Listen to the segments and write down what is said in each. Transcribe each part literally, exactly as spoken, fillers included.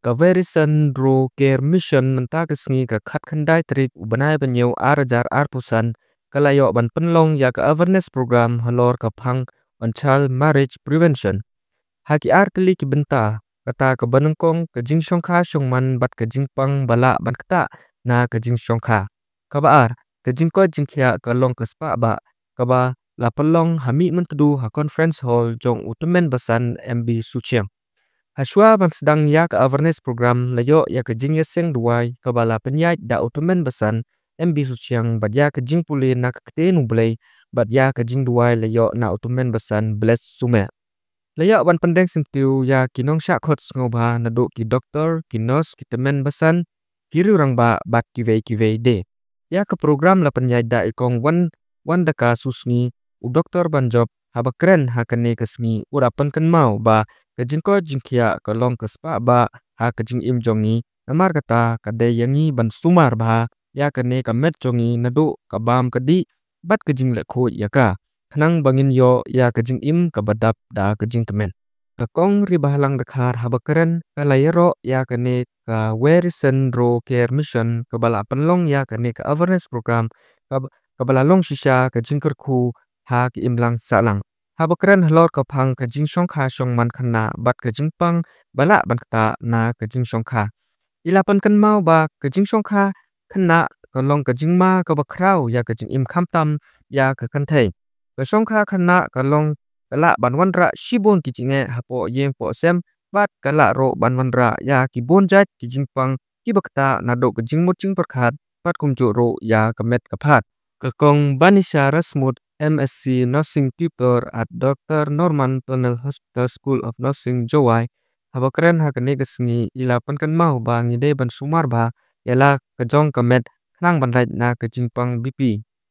ka Very Sandro Care Mission mynta ka sngi ka khatkhyndai tarik u bnai ba hynñiew ar hajar arphew san ka la ïoh ban pynlong ïa ka awareness program halor ka phang on child marriage prevention. Ha ki ar tylli ki bynta, kata kaba nyngkong ka jingshongkha shongman bad ka jingpang ba lah ban ktah na ka jingshongkha. Kaba ar, ka jingkoit jingkhiah ka long ka spah bah, kaba la pynlong ha Mihmyntdu ha conference hall jong u tymmen basan M B Suchiang. Hashwa ban sdang ïa ka awareness program la ïoh ïa ka jingïaseng duwai kaba la pynïaid da u tymmen basan M B Suchiang bad ïa ka jingpule na ka ktien U Blei bad ïa ka jingduwai la ïoh na u tymmen basan Bless Sumer. La ïoh ban pyndeng syntiew ïa ki nongshah khot sngewbha naduh ki doktor, ki nurse, ki tymmen basan, ki riew rangbah bad kiwei kiwei de. Ïa ka program la pynïaid da i kong Wan, Wandaka Susngi, u doktor ban jop haba kren ha kane ka sngi u la pynkynmaw ba ka jingkoit jingkhiah ka long ka spah bah ha ka jingim jong ngi, namar kata ka dei ïa ngi ban sumar bha ïa kane ka met jong ngi naduh ka bam ka dih bad ka jingleh khuid ïa ka, khnang ba ngin ïoh ïa ka jingim kaba dap da ka jingkmen. Ka kong Ribahlang Dkhar haba kren ka la ïaroh ïa kane ka Very Sandro Care Mission kaba la pynlong ïa kane ka awareness program kab-, kaba la long shisha ka jingkyrkhu ha ki imlang sahlang. Haba kren halor ka phang ka jingshongkha shongman khynnah bad ka jingpang ba lah ban ktah na ka jingshongkha. I la pynkynmaw ba ka jingshongkha khynnah ka long ka jingma kaba khraw ïa ka jingim khamtam ïa ka kynthei. Ka shongkha khynnah ka long ka lah ban wanrah shibun ki jingeh hapoh ïing poh sem bad ka lah ruh ban wanrah ïa ki bun jait ki jingpang kiba ktah naduh ka jingmut jingpyrkhat bad kumjuh ruh ïa ka met ka phad. Ka kong Banisha Rasmut, M Sc Nursing Tutor at Doctor Norman Tunnel Hospital School of Nursing Jowai, haba kren ha kane ka sngi i la pynkynmaw ba ngi dei ban sumar bha ïa la ka jong ka met khnang ban lait na ka jingpang B P.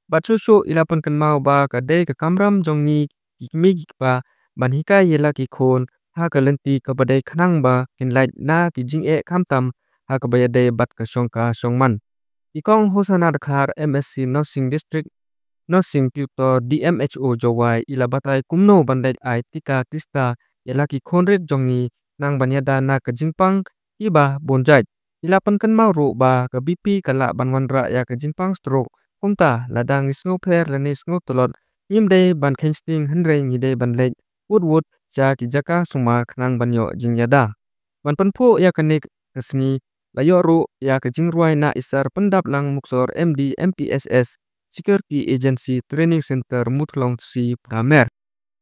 Bad shuh shuh i la pynkynmaw ba ka dei ka kamram jong ngi ki kmie ki kpa ban hikai ïa la ki khun ha ka lynti kaba dei khnang ba kin lait na ki jingeh khamtam ha kaba ïadei bad ka shongkha shongman. I kong Hosana Dkhar, M Sc Nursing District Nursing Tutor, D M H O Jowai, i la batai kumno ban leit ai tika tista ïa la ki khun rit jong ngi khnang ban ïada na ka jingpang kiba bun jait. I la pynkynmaw ruh ba ka B P ka lah ban wanrah ïa ka jingpang stroke. Kumta lada ngi sngewpher lane sngewtlot, ngim dei ban kheiñ sting hynrei ngi dei ban leit wut wut sha ki jaka sumar khnang ban ïoh jingïada. Ban pynphuh ïa kane ka sngi la ïoh ruh ïa ka jingrwai na i Sir Pyndaplang Muksor, M D, M P S S, Security Agency Training Centre, Muthlong C, Phramer.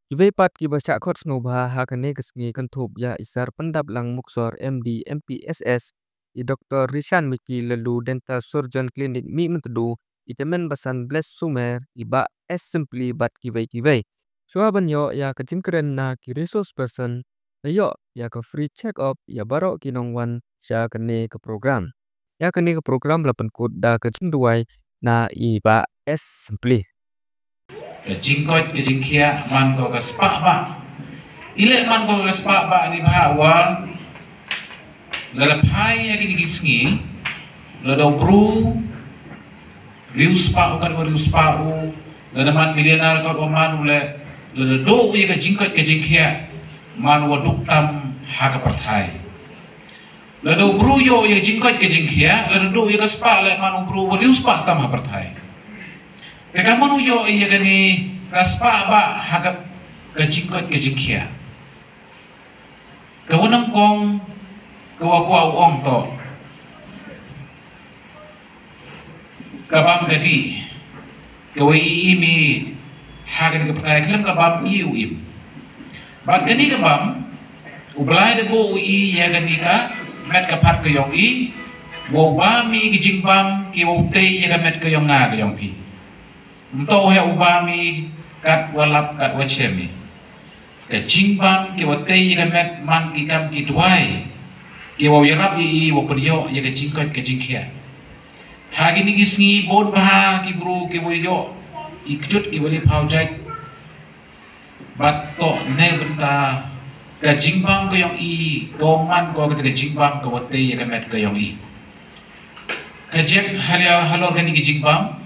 Kiwei pat kiba shah khot sngewbha ha kane ka sngi kynthup ïa i Sir Pyndaplang Muksor, M D, M P S S, i Doktor Rishan Miki Lalu, Dental Surgeon Clinic Mihmyntdu, i tymmen basan Bless Sumer, i Bah S Simply bad kiwei kiwei. Shuwa ban ïoh ïa ka jingkren na ki resource person, la ïoh ïa ka free check up ïa baroh ki nongwan sha kane ka program. Ïa kane ka program la pynkut da ka jingduwai na i Bah S Simply. Ka jingkoit ka jingkhiah man ko ka spah bah. I leh man ko ka spah bah ni bah wa. Lada phai ïa kine ki sngi, lada u bru riewspah u kat wa riewspah u, lada man millionaire kat wa man u leh, lada duh ïa ka jingkoit ka jingkhiah man wa duk tam ha ka pyrthai. Lada u bru ïoh ïa ka jingkoit ka jingkhiah, lada duh ïa ka spah leh man u bru wa riewspah tam ha pyrthai. Te ka mut u ïoh ïa kane ka spah bah ha ka, ka jingkoit ka jingkhiah. Ka wa nyngkong, ka wa kwah u ong to. Ka bam ka dih, ka wa i im i ha kane ka pyrthai khlem ka bam i u im. Bad kane ka bam, u Blai da buh u i ïa kane ka met ka phad ka yong i, wa u bam i ki jingbam ki wa u tei ïa ka met ka yong nga ka yong phi. Ym toh u heh u bam i kat wa lap kat wa chem i. Ka jingbam ki wa tei ïa ka met man ki kam ki duwai, ki wa u ïarap ïa i wa pynïoh ïa ka jingkoit ka jingkhiah. Ha kine ki sngi bun bha ki bru ki wa ïoh ki kjut ki wa li phaw jait. Bad toh ne bynta ka jingbam ka yong i, ka wa man ko ka jingbam ka wa tei ïa ka met ka yong i. Ka jek halia halor kane ki jingbam.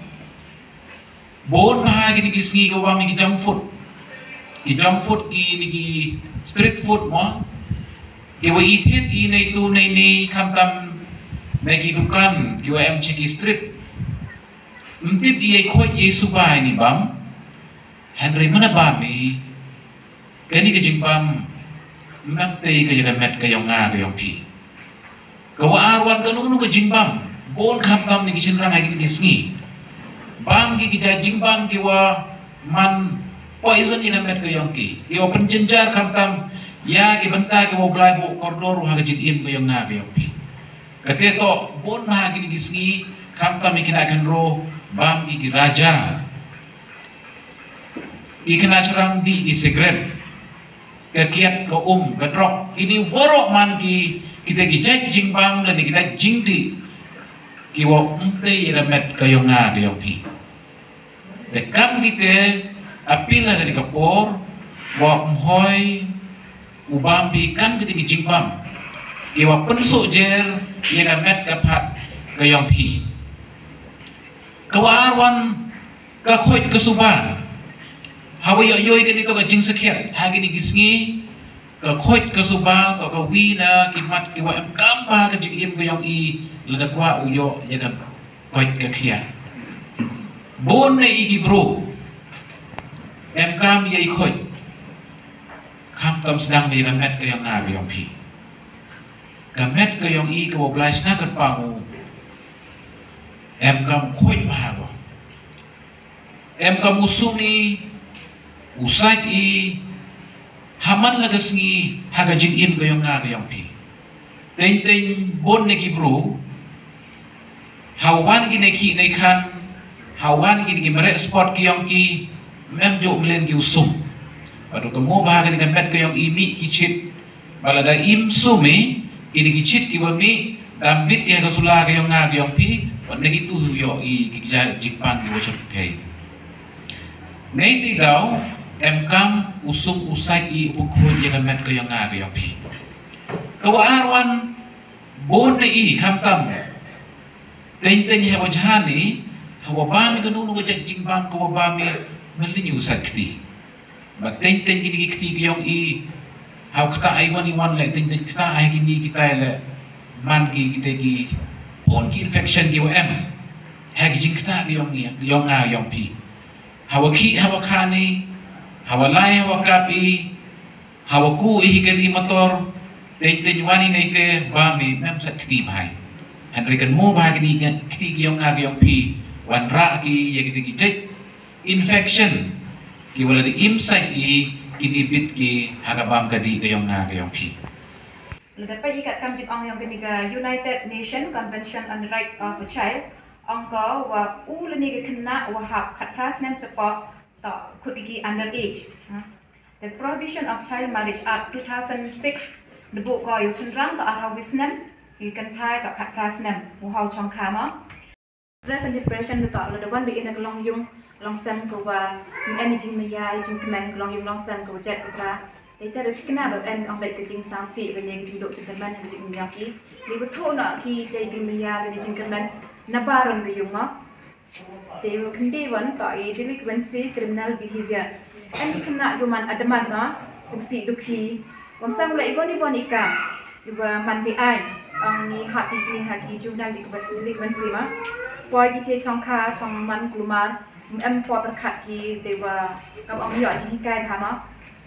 Bun bha kine ki sngi ka wa bam ki junk food. Ki junk food kine ki street food mo. Ki wa i thied i nei tu nei ni khamtam na ki dukan ki wa em cha ki street. Ym tip i ei khoit ei suba i ni bam. Hynrei mana bam i kani ka jingbam ym em tei ka ya ka met ka yong nga ka yong phi. Ka wa ar wan ka nu nu ka jingbam bun khamtam ni ki chin rang ai ki sngi. Bam ki ki ja jingbam ki wa man poison i na met ka yong ki. Ki wa pynjynjar khamtam ya ki bynta ki wa blai bu kordor wa ha ka jingim ka yong nga ka yong phi. Ka te to bun ma ha ki ni ki sngi khamtam i ki na kan ro bam ki ki raja. Ki kena cherang di ki sigaret, ka kiat, ka um, ka drok, kini warok man ki kita ki jait jingbam dan kita jingdi ki wa umte ya ka met ka yong nga ka yong phi. Te kam kita apil ha ka di ka por wa umhoi u bam phi kam kita ki jingbam ki wa pynsuk jer ya ka met ka phat ka yong phi. Ka wa ar wan ka khoit ka suba. Hawa yoh yoi kani to ka jingsakhiat ha kini ki sngi. Ka khoit ka suba to ka wi na ki mat ki wa em kam ba ka jingim ka yong i lada kwah u yoh ya ka khoit ka khia. Bun na i ki bro em kam ya i khoit. Khamtam sdang ya ka met ka yong nga ka yong phi. Ka met ka yong i ka wa blai sna ka pang u em kam khoit ba ha ko. Em kam u sum i u sait i ha man la ka sngi ha ka jingim ka yong nga ka yong phi. Teng teng bun na ki bro ha wan ki ne ki ne khan ha wan ki ne ki mare sport ki yong ki mem jo mlen ki u sum. Padu ka mo ba ha ka ne ka met ka yong i mi ki chit. Ba lada im sum i kini ki chit ki wa mi dam bit ki ha ka sula ka yong nga ka yong phi. Wat na ki tu hu yo i ki ja jingpang ki wa chok kai. Nei ti daw em kam u sum u sait i u pun khun ya ka met ka yong nga ka yong phi. Ka wa ar wan bun na i khamtam. Teng teng ha wa jhan i ha wa ba mi ka nu nu ka jait jingbam ka wa ba mi. Mel ni u sait kti. Ba teng teng kini ki kti ki yong i. Haw kta ai wan i wan le teng teng kta ai kini ki tai le. Man ki kita ki pon ki infection ki wa em. Ha ki jing kta ki yong i yong nga yong phi. Hawa ki hawa khani hawa lai hawa kap i. Hawa ku i hi ka ri motor. Teng teng wan i nei te ba mi mem sat kti bhai. Hynrei kan mo ba kini kti ki yong nga ki yong phi. Wan ra ki ya kiti ki jait. Infection ki wala di im sait i kini bit ki ha ka bam ka di ka yong nga ka yong phi. Lada peit i kat kam jingong yong kani ka United Nation Convention on the Right of a Child, ong ko wa u lani ka khynnah wa hap khatphra snem chapoh to khut ki under age. The Prohibition of Child Marriage Act two thousand six da buh ko yow chynrang to arphew snem, ki kynthai to khatphra snem, u haw chong kha ma. Stress and depression ka toh lada wan ba in ka long yung long sem ka wa em i jingmaya i jingkmen ka long yung long sem ka wa jet ka bra. Ita da kena ba em ong ba ka jingsaw si ba ne ka jingduk jingkmen ka jingmaya ki. Ni ba thu na ki ita i jingmaya ka jingkmen na ba ran ka yung ma. Te wa kendi wan toh i delinquency criminal behavior. Em i kena ka man adaman na ku si dukhi. Wam sang la i wan i wan i ka. Iwa man bi ai ang ni hap i kini ha ki juvenile delinquency ma. Poi ki che chong kha chong man kulmar em poi berkat ki dewa kam ang yo jing kai bha ma.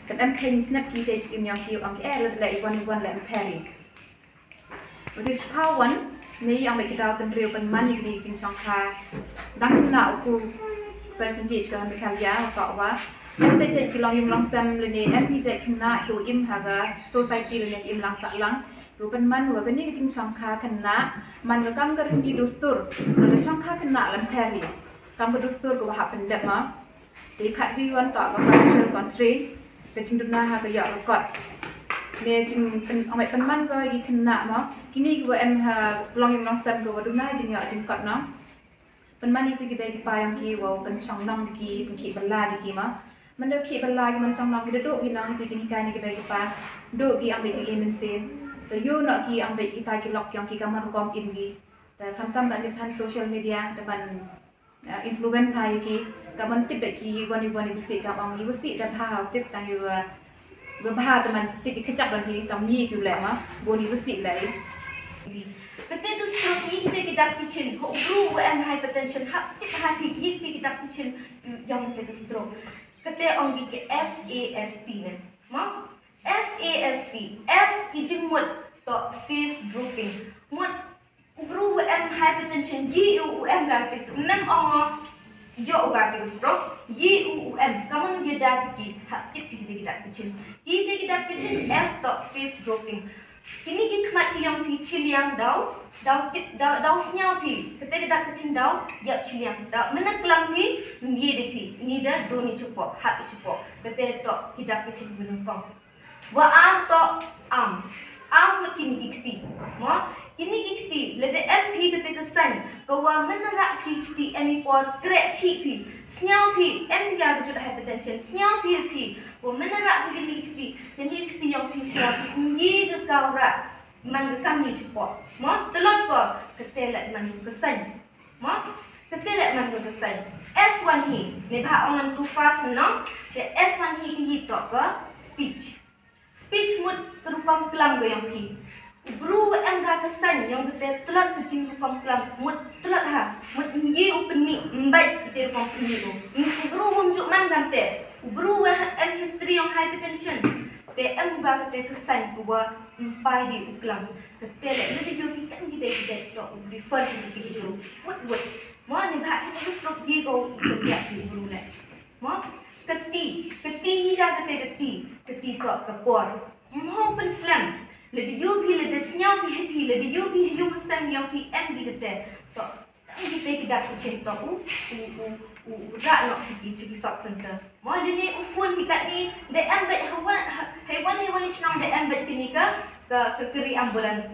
Kan em khen snap ki te jing im yang ki ang ki er le iwan iwan le em peri. Uti chipha wan ni ang me ki daw ten riu pen man ni kini jing chong kha. Dang na u ku percentage ka mi kham ya ka wa. Em jai jai ki long im long sem le ni em ki jai kena ki u im ha ga society le ni im lang sa lang. Yu pynman wa kani ka jingchongkha khynnah man ka kam ka riti dustur. Ka chongkha khynnah lem pher hi kam ka dustur ka wa hap pyndep ma. Te khat wi wan toh ka financial constraint, ka jingduna ha ka ïoh ka kot. Ne jing pyn ong pynman ka ïa ki khynnah ma kini ki wa em ha long ïing long sem ka wa duna jingïoh jingkot no. Pynman ïa ki bei ki pa ïong ki wa pynchong nong ki, pynkhih bylla ki ma. Mynda khih bylla ki, mynchong nong ki, da duh ki nong ïa ki jinghikai na ki bei ki pa. Duh ki ong beit jingim mynsiem. Te ïoh noh ki ong beit kita ki lok ïong ki, ka man rukom im ki. Te khamtam ka nip than social media da man influence ha ïa ki. Ka man tip beit ki wan ïa wan ïa wasi, ka ong ïa wasi da bha ha u tip tang ïa wa Ba bha te man tip i kjak ba ki tam ni ki u leh ma. Bun i ba sih leh. Kate ka stroke, kite ki dak ki chin. Ho u bru u em hypertension, hap tip ha phi kite ki dak ki chin yong kate ka stroke. Kate ong ki ka F A S T ne. Ma? F A S T. F i jingmut toh face drooping. Mut u bru u em hypertension, ïa u em ka tik, mem ong ïa u ka tik stroke, ïa u em. Ka mut ïa da ki, hap tip ki dak ki chin. Ki dak ki chin, F toh face drooping. Kini ki khmat ki yong phi chiliang daw, daw tip, daw, daw sniaw phi. Kate ki dak ki chin daw ïap chiliang. Daw mena klam phi, mye de phi, ni da do ni chupo, hap i chupo. Kate toh ki dak ki chin bunung kong. Wa am toh am. Am mut kini ki kti. Mo, kini ki kti, lada em phi kate ka sain, ka wa mena rak ki kti em i por kreh ki phi. Sniaw phi, em phi ka jut hypertension, sniaw phi phi. Wa mena rak ki kini ki kti, kini ki kti yong phi sniaw phi, ngi ka kaw rak. Man ka kam ni chupo. Mo, telot ko, kate leh man ka sain. Mo, kate leh man ka sain. S one hi, ne ba ong ngan too fast no. Te S one hi ki hi toh ka speech. Speech mut ka rupam klam ka yong phi. U bru wa em ka ka sain yong kate tlot ka jing rupam klam mut tlot ha. Mut ngi u pynmih mbait ite rupam pynmih u. U bru wam juk man kam te. U bru wa em history yong hypertension. Te em ba kate ka sain ku wa mpai di u klam. Kate leh ne video ki kan kite ki jait toh u refer ki ki bru. Wut wut. Mo ne ba kate ka stroke ye ko u kempiak ki bru leh. Mo, kati, kati ida kate kati, kati toh ka por. Mo pynslem. Lada ïoh phi, lada sniaw phi, hep phi, lada ïoh phi, ïoh ka sain yong phi em di kate. Toh, em kite ki dak ki chin toh u, u, u, u, u rak nok phi ki chuki sub center. Mo dini u phone phi katni, da em bad hawan, ha-, hawan, hawan i chnong da em bad kini ka, ka, ka kari ambulance.